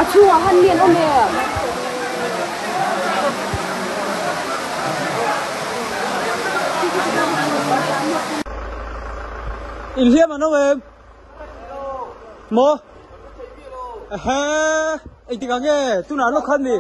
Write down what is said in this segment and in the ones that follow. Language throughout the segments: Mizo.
A chhungah khan mi an awm em? Inhliam an awm em? Maw? Ehe, engtik ah nge tunah lawk khan mi?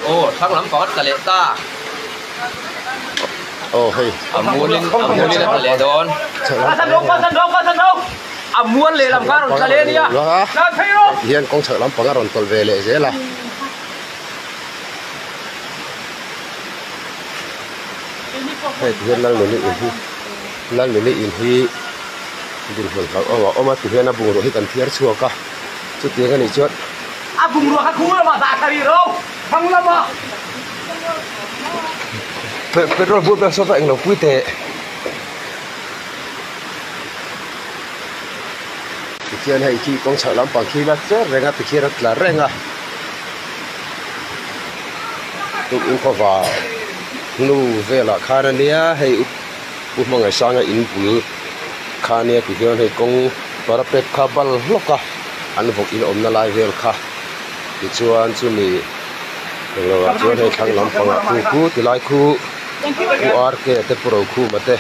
Aw thlang lam pakhat tla leh ta. Aw hei. A mualin a mualin a tla leh dawn. A mual lehlam kha a rawn tla leh a nia. Hian kawng chhak lampang a rawn tawlh ve leh zel a. Hei ti hian Lalnuni in hi Lalnuni in hi dinhmun hlauhawm a awm a ti hian a bungrua hi kan thiar chhuak a chutiang a nih chuan A bungrua kha khung lamah dah thla rih ro thlang lamah. Petrol bur vel saw englo pui teh. Tikhian hei khi kawng chhak lampang khi la cher reng a tikhian a tla reng a. Tukin khawva hnu velah khan a nia hei u hmangaihsanga in bul kha a nia tihian hei kawng parapet kha bal hlawk a an vawk in awmna lai vel kha tichuan chumi englo ah chuan hei thlang lampangah khu khu tilai khu u r k te pu rokhuma te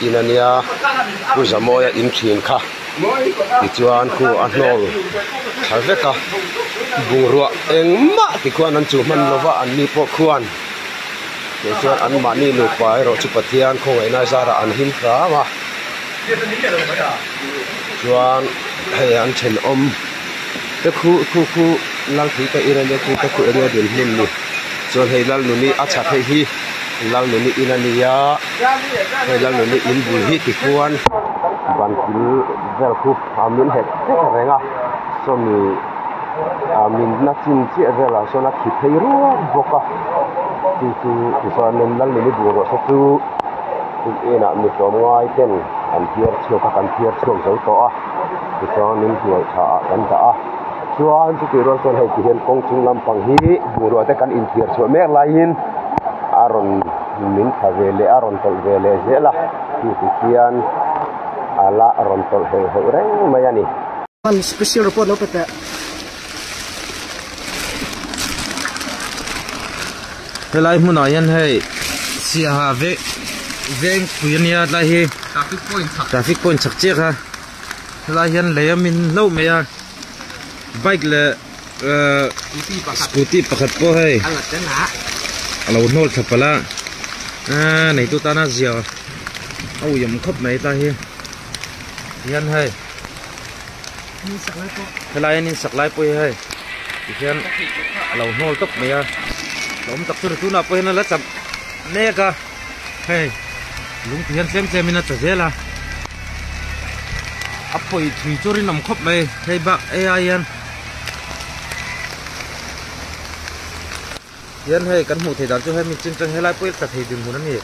in a nia pu zamawia in thin kha. Tichuan khu a hnawl thla vek a, bungrua engmah ti khuan an chuh hman lova an ni pawh khuan tichuan anmahni nupa erawh chu Pathian khawngaihna zarah an him hram a, chuan hei an thenawm te khu khu khu Lalthui te in ania khu te khu enge dinhmun ni chuan hei Lalnuni a chhak hei hi Lalnuni in a nia hei Lalnuni in bul hi tikhuan ban kil vel khu a min het vek reng a sawmi ah min na chin chiah velah sawn a khi phei ruak bawk a chu chu tichuanin Lalnuni bungrua te chu inah mi tlawmngai ten an phiar chhuak a kan phiar chhuak zo tawh a tichuanin hnuai tha ah kan dah a chuan chutih rual chuan hei ti hian kawng chung lampang hi bungrua te kan inthiar chhuah mek laiin a rawn min thla ve leh a rawn tawlh ve leh zel a chu ti khian a la rawn tawlh heuh heuh reng mai a ni. Special report lo pe teh. Helai hmunah hian hei Siaha veng vengpui ania tlai hi traffic point chak traffic point chak chiah kha helai hian lei a min hlauh mai a bike leh ehh scooty pakhat pawh hei a lo hnawl thla palh a ehh neitu tana zia a uiawm khawp mai tlai hi hian hei. Helai hian in sak lai pawh hi hei tihian a lo hnawl tawp mai a hlauhawm tak chu ni tunah pawh hian a la cham mek a hei lung ti hian tlem tlem in a tla zel a a pawi thui chu rinawm khawp mai hei bak ai ai hian hian hei kan hmuh theih dan chu hemi chin chuan helai pawh hi tla thei dinhmun a ni aw.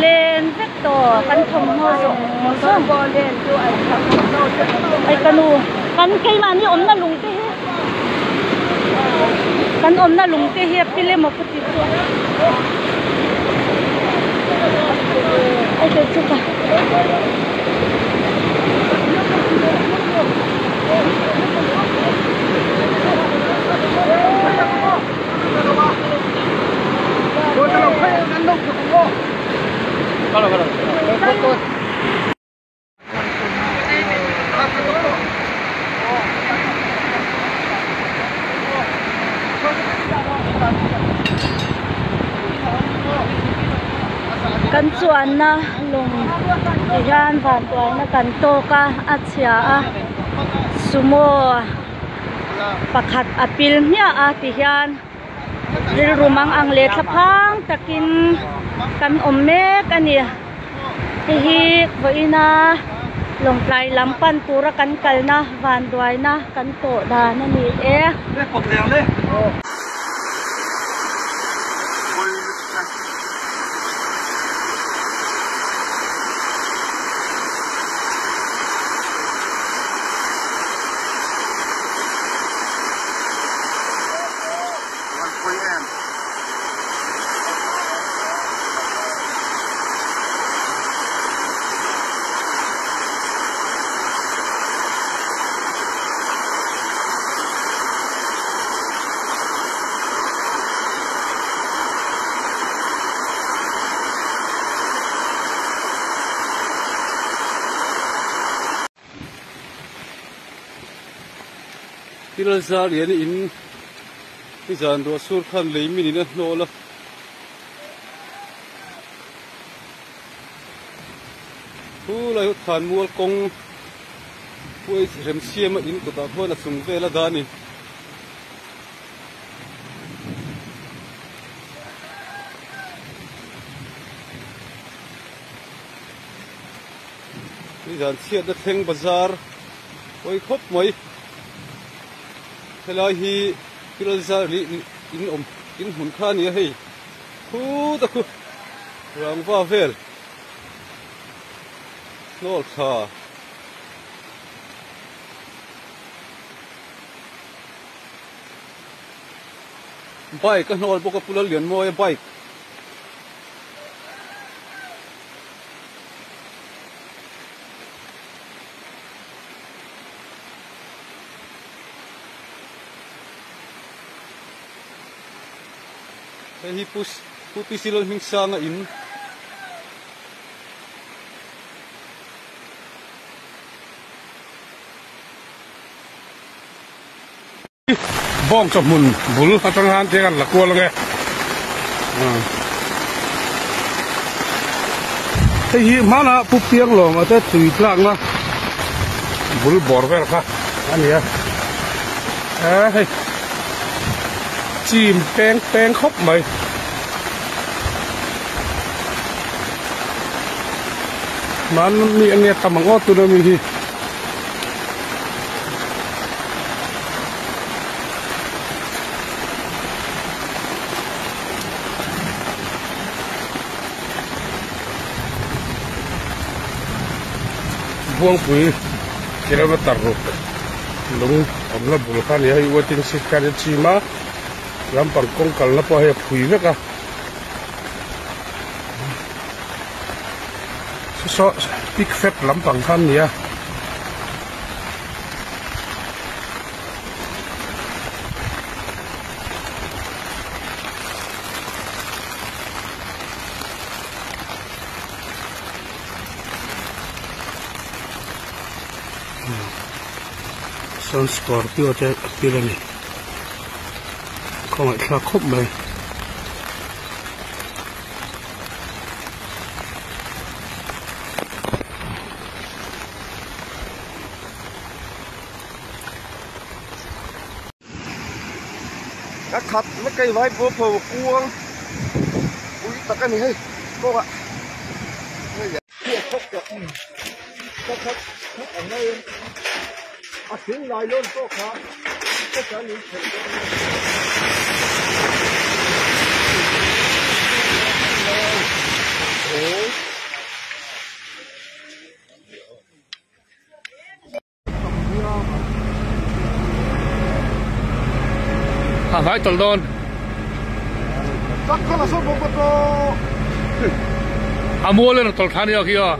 Len vek tawh kan thawmhnaw zawng zawng hei ka nu kan keimahni awmna lung te hi kan awmna lung te hi a pil emaw ka ti chu hei chu ka. Kan chuanna lawng ti hian vantuaina kan tawk a a chhia a sumo pakhat a pil hmiah a ti hian. Rilru mang ang leh thlaphang takin kan awm mek a ni. Hei hi vawiina Lawngtlai lam pan tura kan kalna vanduaina kan tawh dan a ni e. Thil zar lian in nizan ruah sur khan lei min in a hnawl a. Thu lai hu than mual kawng puai rem siam a in kawtah khuan a chung vel a dah a ni. Nizan chhiatna thleng bazar pawi khawp mai. Helai hi thil zar leh in awm in hmun kha a ni a hei khuta khu rangva vel hnawl thla. Bike a hnawl bawk a Pu Lallianmawia bike. Hei hi Pu Pu PC Lalhmingsanga in. Bawng chawhmun bul atang han te kan la kual ange. Hei hi hmana Pu Pianglawma te tui tlakna bul bawr vel kha a ni a. E hei chim peng peng khawp mai. Hmanni a nia tam ang aw tuna mi hi. Buangpui kilometer ruk lung awmna bul kha a ni a hei waiting shed khan a chim a lampang kawng kalna pawh hei a phui vek a saw pik fep lampang kha an ni a. Sawn scorpio te a pil a ni khawngaihthlak khawp mai. Ka khat na kei vai pawh pho kuang pui tak a ni hei kawngah a thing lai lawn pawh kha A hnai tawlh dawn. A mual in a tawlh thla nia khi a.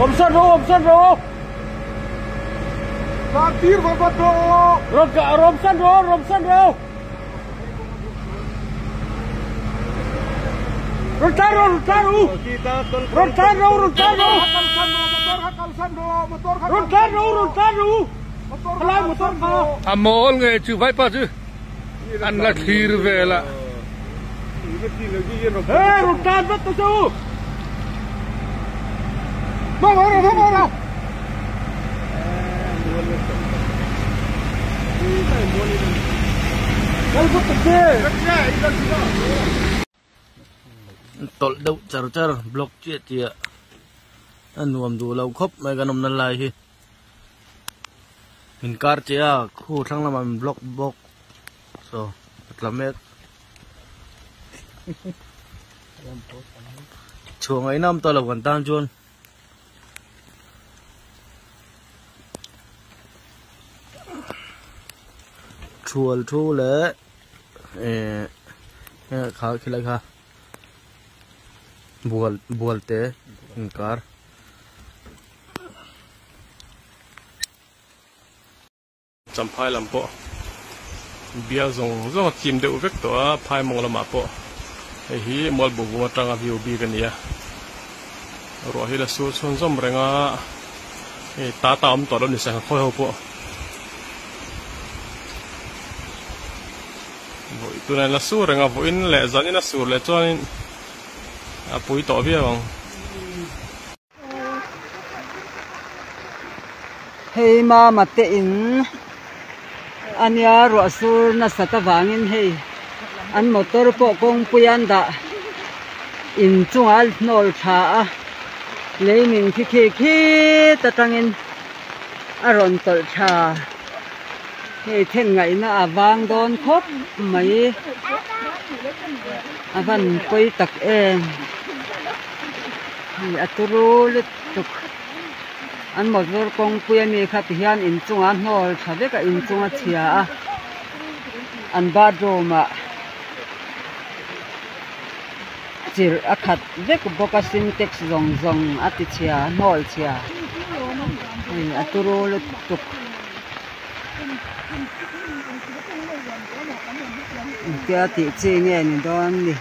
Awmsan rawh awmsan rawh. Rawmsan rawh rawmsan rawh. Rawn tlan rawh, rawn tlan rawh u. Rawn tlan rawh, rawn tlan rawh. Rawn tlan rawh, rawn tlan rawh u. Khalai motor kha. A mawl nge chu vaipa chu an la thlir vel a. Hey, rawn tlan vat ta che u. Hmang rawh, hmang rawh. Tawlh deuh char char block chiah chiah a nuam duh lo khawp mai kan awmna lai hi min kar che a khu thlang lamah min block bawk saw a tla mek chhuah ngaihna awm tawh lo kan tan chuan. Thual thu leh eh kha khilai kha bual bual te inkar. Champhai lam pawh bial zawng zawng a chim deuh vek tawh a, phai mawng lamah pawh hei hi Mualbuvung atanga view bik a ni a, ruah hi la sur chhun zawm reng a, hei ta ta awm tawh lo ni sangha khawi ho pawh vawi tunah la sur reng a, vawiin leh zanin a sur leh chuanin a pui tawh viau ang. Hei mama te in ania ruah sur nasat avangin hei an motor pawh kawngpui an dah in chungah a hnawl tha a lei min khi khi khit atangin a rawn tawlh tha hei then ngaihna a vang dawn khawp mai a van pawi tak em. Hei a turu lutuk an motor kawngpui ami kha ti hian inchungah a hnawl tha vek a inchung a chhia a an bathroom ah chirh a khat vek bawk a sintex zawng zawng a ti chhia a hnawl chhia hei a turu lutuk. Engtia tih chi nge ni dawn ni.